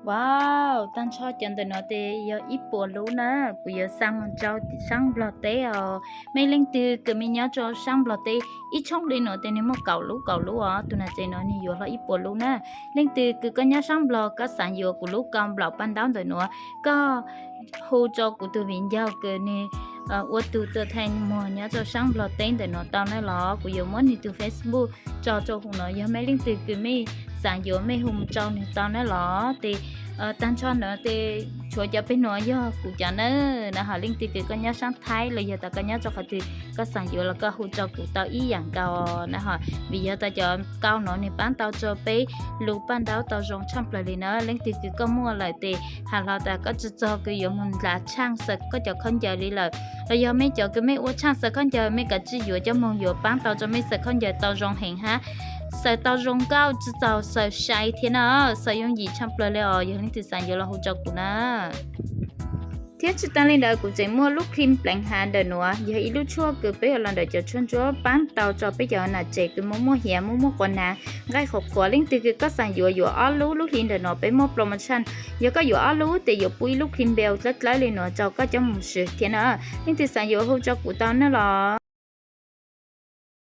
Wow, tag nrho cov ntawm no ces yog ib puas lub na, kuv yuav xa mus rau saab Nplog teb os. Mej leej twg kws mej nyob rau saab Nplog teb, ib tshoob li no ces nwg muaj kaum lub kaum lub os, tug nas tsev no nwg yuav hlo ib puas lub na. Leej twg kws koj nyob saab Nplog koj xaav yuav kuv lub kau nplaum paj ntaub ntawm no, koj hu rau kuv tug viv ncaus kws nwg ua tug tua thaj muag nyob rau saab Nplog teb ntawm no tau na los, kuv yuav muab nwg tug Facebook tso rau huv no, yog mej leej twg kws mej xaav yuav mej hu mus rau nwg tau na los. Ces tag nrho no ces tshuav cov peb nuav yog kuv cov na, na hom leej twg kws koj nyob saab Thaib los yog tas koj nyob rau qhov twg koj xaav yuav los koj hu rau kuv tau ib yaam nkaus na hom, vim yog tas cov kau no nwg paab tau rau peb lug paj ntaub tau zoo tshaaj plawg li na. Leej twg kws koj muaj lawm tes has hlo tas koj tsi txog kws yuav moog ntaag tshaaj xaws koj cov khaub ncaws li lawm, los yog mej cov kws mej ua tshaaj xaws khaub ncaws mej kav tsij yuav coj moog yuav paab tau rau mej xaws khaub ncaws tau zoo heev hab xaws tau zoo nkauj tsi txaus xaws sai thiab na, xaws yooj yim tshaaj plawg li os. Yog leej twg xaav yuav los hu rau kuv na. Thiab tsi taag li ntawd kuv tseem muaj lub cream pleev hav ntawm nuav, yog ib lub tshuaj kws peb yuav los ntawm cov tshuaj ntsuab paab tau rau peb cov nam tsev kws muaj muaj hiav muaj muaj quas nav, nqaij qhuav qhuav. Leej twg kws koj xaav yuav yuav ob lub, lub hli ntawm no peb muaj promotion, yog koj yuav ob lub tes yuav pub ib lub cream bell dlawb dlawb li no rau koj coj moog swv thiab na. Leej twg xaav yuav hu rau kuv tau na los.